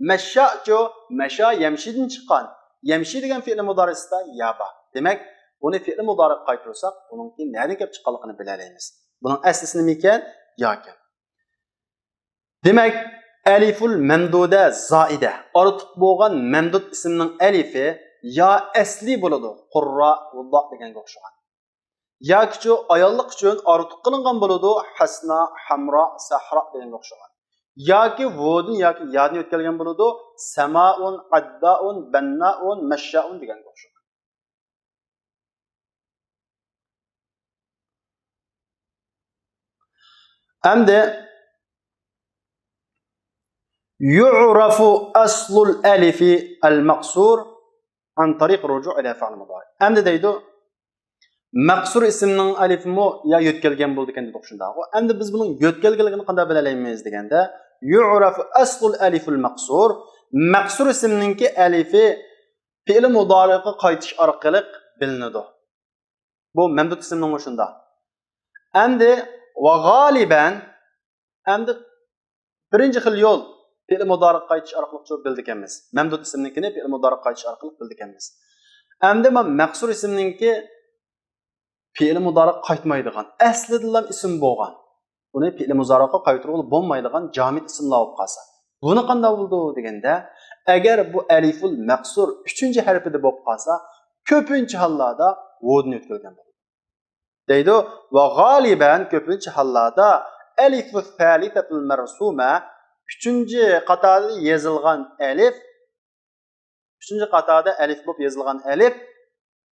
مەششاچۇ، مەشا يەمشىدىن چىققان. يەمشى دېگەن فېئىل مۇزارىسىدا يا بار. دېمەك، بۇنى فېئىل مۇزارىغا قايتۇرساق، بۇنىڭكى نەدىن كېلىپ چىققانلىقىنى بىلەلەيمىز. بۇنىڭ ئەسلىسى نېمە ئىكەن؟ يا ئىكەن. دېمەك، ئەلىفۇل مەمدۇدە زائىدە، ئارتۇق بولغان مەمدۇد ئىسىمنىڭ ئەلىفى يا ئەسلى بولىدۇ، قۇررا، ۋۇللا دېگەنگە ئوخشىغان. ياكىچۇ ئاياللىق ئۈچۈن ئارتۇق قىلىنغان بولىدۇ، ھەسنا، ھەمرا، سەھرا دېگەنگە ئوخشىغان. ياكى ۋودىن ياكى يادىن يۆتكەلگەن بولىدۇ، سەمائۇن، ئەددائۇن، بەننائۇن، مەششائۇن دېگەنگە ئوخشىغان. ئەمدى يۇئرەفۇ ئەسلۇل ئەلىفى ئەل مەقسۇر عن طريق الرجوع إلى فعل مضارع. ئەمدى دەيدۇ، مەقسۇر ئىسىمنىڭ ئەلىفىمۇ يا يۆتكەلگەن بولىدىكەن دېدۇق، شۇنداقغۇ. ئەمدى بىز بۇنىڭ يۆتكەلگەنلىكىنى قانداق بىلەلەيمىز دېگەندە، يۇئرەفۇ ئەسلۇل ئەلىفىل مەقسۇر، مەقسۇر ئىسىمنىڭكى ئەلىفى پېئىل مۇدارىغا قايتىش ئارقىلىق بىلىنىدۇ. بۇ مەمدۇد ئىسىمنىڭمۇ شۇنداق. ئەمدى ۋە غالىبەن، ئەمدى بىرىنچى خىل يول پېئىل مۇدارىغا قايتىش ئارقىلىق شۇ بىلىدىكەنمىز. مەمدۇد ئىسىمنىڭكىنى پېئىل مۇدارىغا قايتىش ئارقىلىق بىلىدىكەنمىز. ئەمدى مانا مەقسۇر ئىسىمنىڭكى پېئىل مۇدارىغا قايتمايدىغان، ئەسلىدىنلا ئىسىم بولغان، بۇنى پېئىل مۇدارىغا قايتۇرغىلى بولمايدىغان جامىد ئىسىملار بولۇپ قالسا، بۇنى قانداق بولىدۇ دېگەندە، ئەگەر بۇ ئەلىفۇل مەقسۇر ئۈچىنچى ھەرپىدە بولۇپ قالسا، كۆپىنچە ھاللاردا ۋودىن يۆتكەلگەن بولىدۇ. دەيدۇ. ۋە غالىبەن، كۆپىنچە ھاللاردا، ئەلىفۇ سالىسەتۇل مەرسۇمە، ئۈچىنچى قاتاردا يېزىلغان ئەلىف، ئۈچىنچى قاتاردا ئەلىف بولۇپ يېزىلغان ئەلىف،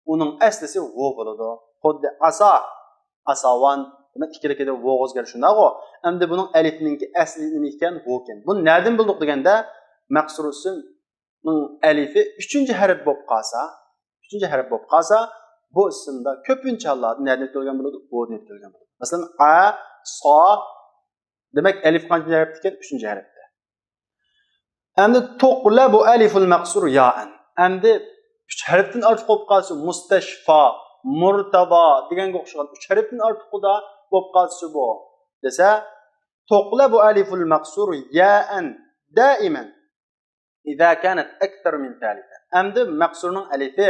ئۇنىڭ ئەسلىسى ۋو بولىدۇ. خۇددى ئاسا، ئاساۋان، دېمەك، ئىككىلىكىدە ۋوغا ئۆزگەرتىش شۇنداقغۇ. ئەمدى بۇنىڭ ئەلىفنىڭكى ئەسلى نېمە ئىكەن؟ ۋو ئىكەن. بۇنى نەدىن بىلدۇق دېگەندە، مەقسۇر ئىسىم ئەلىفى ئۈچىنچى ھەرپ بولۇپ قالسا، ئۈچىنچى ھەرپ بولۇپ قالسا، بۇ ئىسىمدا كۆپىنچە ھاللاردا نەدىن يۆتكەلگەن بولىدۇ؟ ۋودىن يۆتكەلگەن بولىدۇ. مەسىلەن، ئا، سا، دېمەك، ئەلىف قانچىنچى ھەرپتە ئىكەن؟ ئۈچىنچى ھەرپتە. ئەمدى تۇقلەبۇ ئەلىفۇل مەقسۇر يائەن. ئەمدى ئۈچ ھەرپتىن ئارتۇق بولۇپ قالسا، مۇستەشفا، مۇرتەزا دېگەنگە ئوخشىغان ئۈچ ھەرپتىن ئارتۇقىدا بولۇپ قالسا بۇ دېسە، تۇقلەبۇ ئەلىفۇل مەقسۇر يائەن دائىمەن. إذا كانت أكثر من ثالثة. ئەمدى مەقسۇرنىڭ ئەلىفى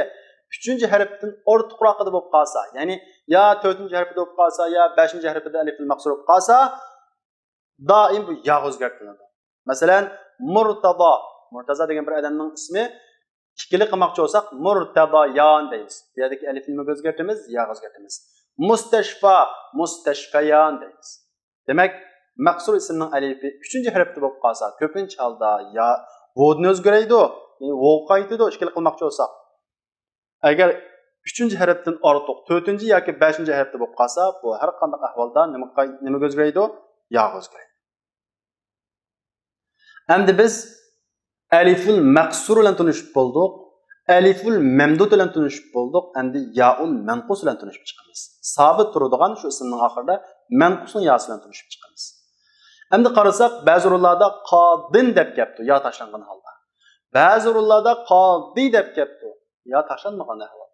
ئۈچىنچى ھەرپتىن ئارتۇقراقىدا بولۇپ قالسا، يەنى يا تۆتىنچى ھەرپىدە بولۇپ قالسا، يا بەشىنچى ھەرپىدە ئەلىفۇل مەقسۇر بولۇپ قالسا، دائىم بۇ ياغا ئۆزگەرتىلىدۇ. مەسىلەن، مۇرتازا. مۇرتازا دېگەن بىر ئادەمنىڭ ئىسمى. ئىككىلىك قىلماقچى بولساق، مۇرتازايان دەيمىز. بۇ يەردىكى ئەلىفنى نېمىگە ئۆزگەرتىمىز؟ ياغا ئۆزگەرتىمىز. مۇستەشفا، مۇستەشفەيان دەيمىز. دېمەك، مەقسۇر ئىسىمنىڭ ئەلىپى ئۈچىنچى ھەرپتە بولۇپ قالسا، كۆپىنچە ھالدا يا ۋودىن ئۆزگىرەيدۇ، يەنى ۋوغا قايتىدۇ، ئىككىلىك قىلماقچى بولساق. ئەگەر ئۈچىنچى ھەرپتىن ئارتۇق، تۆتىنچى ياكى بەشىنچى ھەرپتە بولۇپ قالسا، بۇ ھەر قانداق ئەھۋالدا نېمە قاي-، نېمىگە ئۆزگىرەيدۇ؟ ياغا ئۆزگىرەيدۇ. ئەمدى بىز ئەلىفۇل مەقسۇر بىلەن تونۇشۇپ بولدۇق. ئەلىفۇل مەمدۇد بىلەن تونۇشۇپ بولدۇق. ئەمدى يائۇل مەنقۇس بىلەن تونۇشۇپ چىقىمىز. سابىت تۇرىدىغان شۇ ئىسىمنىڭ ئاخىرىدا مەنقۇسنىڭ ياسى بىلەن تونۇشۇپ چىقىمىز. ئەمدى قارىساق، بەزى ئورۇنلاردا قادىن دەپ كەپتۇ، يا تاشلانغان ھالدا. بەزى ئورۇنلاردا قادى دەپ كەپتۇ، يا تاشلانمىغان ئەھۋال.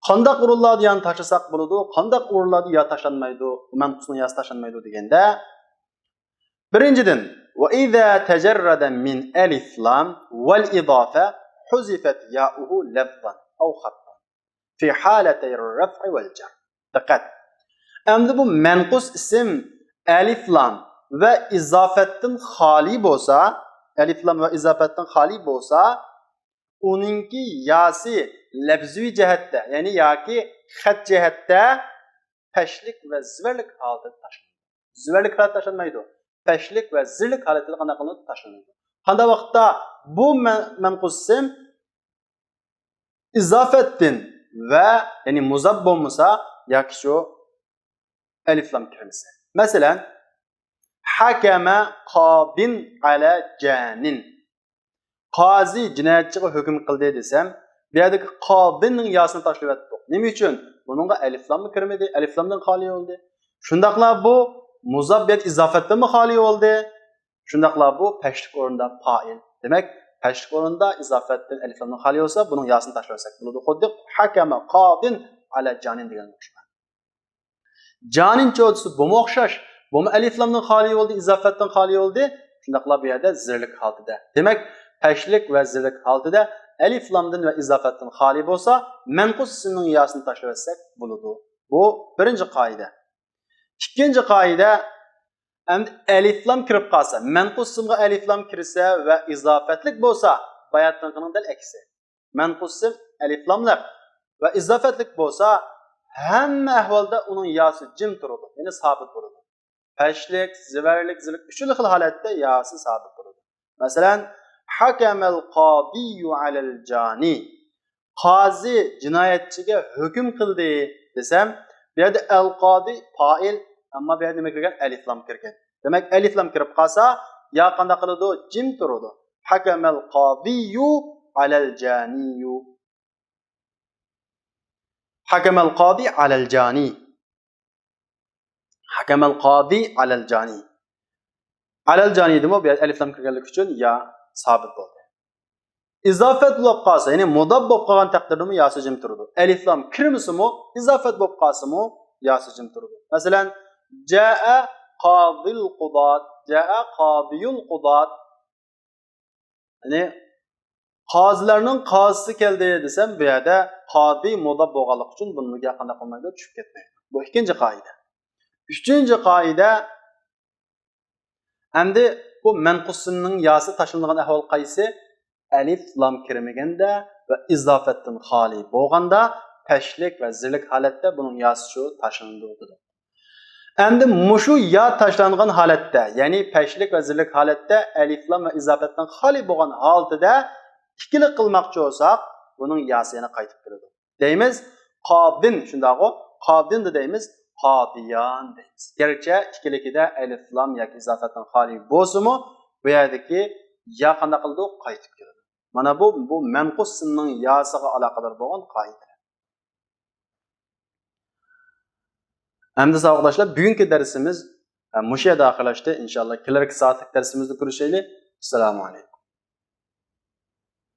قانداق ئورۇنلاردا يانى تاشلىساق بولىدۇ، قانداق ئورۇنلاردا يا تاشلانمايدۇ، مەنقۇسنىڭ ياسى تاشلانمايدۇ دېگەندە، بىرىنچىدىن، وإذا تجرد من ألف لام والإضافة حذفت ياؤه لفظا أو خطا في حالتي الرفع والجر. دىققەت! ئەمدى بۇ مەنقۇس ئىسىم ئەلىف لام ۋە ئىزاپەتتىن خالىي بولسا، ئەلىف لام ۋە ئىزاپەتتىن خالىي بولسا، ئۇنىڭكى ياسى لەپزىۋى جەھەتتە، يەنى ياكى خەت جەھەتتە پەشلىك ۋە زىۋەرلىك ھالىتىدە تاشلىنىدۇ. زىۋەرلىك ھالەتتە تاشلانمايدۇ. پەشلىك ۋە زىرلىك ھالىتىدە قانداق قىلىنىدۇ؟ تاشلىنىدۇ. قانداق ۋاقىتتا بۇ مەن-، مەنقۇس ئىسىم ئىزافەتتىن ۋە، يەنى مۇزاپ بولمىسا ياكى شۇ ئەلىف لام كىرمىسە. مەسىلەن، حكم قاض على جان. قازى جىنايەتچىگە ھۆكۈم قىلدى دېسەم، بۇ يەردىكى قاضىنىڭ ياسىنى تاشلىۋەتتۇق. نېمە ئۈچۈن؟ بۇنىڭغا ئەلىف لاممۇ كىرمىدى، ئەلىف لامدىن خالىي بولدى. شۇنداقلا بۇ مۇزاپ بىلەن ئىزافەتتىنمۇ خالىي بولدى. شۇنداقلا بۇ پەشلىك ئورنىدا پائىل. دېمەك، پەشلىك ئورنىدا ئىزاپەتتىن ئەلىفلامدىن خالىي بولسا، بۇنىڭ ياسىنى تاشلىۋەتسەك بولىدۇ. خۇددى ھەكەمە قادىن ئەلە جانىن دېگەنگە ئوخشايدۇ. جانىن چوتىسى بۇمۇ ئوخشاش. بۇمۇ ئەلىفلامدىن خالىي بولدى، ئىزاپەتتىن خالىي بولدى. شۇنداقلا بۇ يەردە زىرلىك ھالىتىدە. دېمەك، پەشلىك ۋە زىرلىك ھالىتىدە ئەلىفلامدىن ۋە ئىزاپەتتىن خالىي بولسا، مەنقۇس ئىسىمنىڭ ياسىنى تاشلىۋەتسەك بولىدۇ. بۇ بىرىنچى قائىدە. ئىككىنچى قائىدە، ئەمدى ئەلىفلام كىرىپ قالسا، مەنقۇس ئىسىمغا ئەلىفلام كىرسە ۋە ئىزاپەتلىك بولسا، باياتىنقىنىڭ دەل ئەكسى. مەنقۇس ئىسىم ئەلىفلاملىق ۋە ئىزاپەتلىك بولسا، ھەممە ئەھۋالدا ئۇنىڭ ياسى جىم تۇرىدۇ، يەنى سابىت بولىدۇ. پەشلىك، زىۋەرلىك، زىللىك، ئۈچىلا خىل ھالەتتە ياسى سابىت بولىدۇ. مەسىلەن، ھەكەمەل قادىيۇ ئەلەل جانى. قازى جىنايەتچىگە ھۆكۈم قىلدى دېسەم، بۇ يەردە ئەل قادى پائىل، ئەمما بۇ يەردە نېمە كىرگەن؟ ئەلىفلام كىرگەن. دېمەك، ئەلىفلام كىرىپ قالسا، يا قانداق قىلىدۇ؟ جىم تۇرىدۇ. ھەكەمەل قادىيۇ ئەلەل جانىيۇ. ھەكەمەل قادى ئەلەل جانى. ھەكەمەل قادى ئەلەل جانى. ئەلەل جانىدىمۇ بۇ يەردە ئەلىفلام كىرگەنلىكى ئۈچۈن يا سابىت بولدى. ئىزاپەت بولۇپ قالسا، يەنى مۇداپ بولۇپ قالغان تەقدىردىمۇ ياسى جىم تۇرىدۇ. ئەلىفلام كىرمىسىمۇ، ئىزاپەت بولۇپ قالسىمۇ ياسى جىم تۇرىدۇ. مەسىلەن، جاء قاضىل قۇدات، جاء قاضىيۇل قۇدات. يەنى قازىلارنىڭ قازىسى كەلدى دېسەم، بۇ يەردە قادى مۇداپ بولغانلىقى ئۈچۈن بۇنىڭغا قانداق قىلمايدۇ؟ چۈشۈپ كەتمەيدۇ. بۇ ئىككىنچى قائىدە. ئۈچىنچى قائىدە، ئەمدى بۇ مەنقۇسنىڭ ياسى تاشلىنىدىغان ئەھۋال قايسى؟ ئەلىف لام كىرمىگەندە ۋە ئىزاپەتتىن خالىي بولغاندا پەشلىك ۋە زىرلىك ھالەتتە بۇنىڭ ياسى شۇ تاشلىنىدۇ دېدۇق. ئەمدى مۇشۇ يا تاشلانغان ھالەتتە، يەنى پەشلىك ۋە زىرلىك ھالەتتە ئەلىف لام ۋە ئىزاپەتتىن خالىي بولغان ھالىتىدە ئىككىلىك قىلماقچى بولساق، بۇنىڭ ياسى يەنە قايتىپ كېلىدۇ. دەيمىز، قادىن، شۇنداقغۇ؟ قادىن دەيمىز، قادىيان دەيمىز. گەرچە ئىككىلىكىدە ئەلىف لام ياكى ئىزاپەتتىن خالىي بولسىمۇ، بۇ يەردىكى يا قانداق قىلىدۇ؟ قايتىپ كېلىدۇ. مانا بۇ، بۇ مەنقۇس سىننىڭ ياسىغا ئالاقىدار بولغان قائىدە. ئەمدى ساۋاقداشلار، بۈگۈنكى دەرسىمىز، ئە، مۇشۇ يەردە ئاخىرلاشتى. ئىنشاللا كېلەركى سائەتلىك دەرسىمىزدە كۆرۈشەيلى. ئەسسالامۇ ئەلەيكۇم.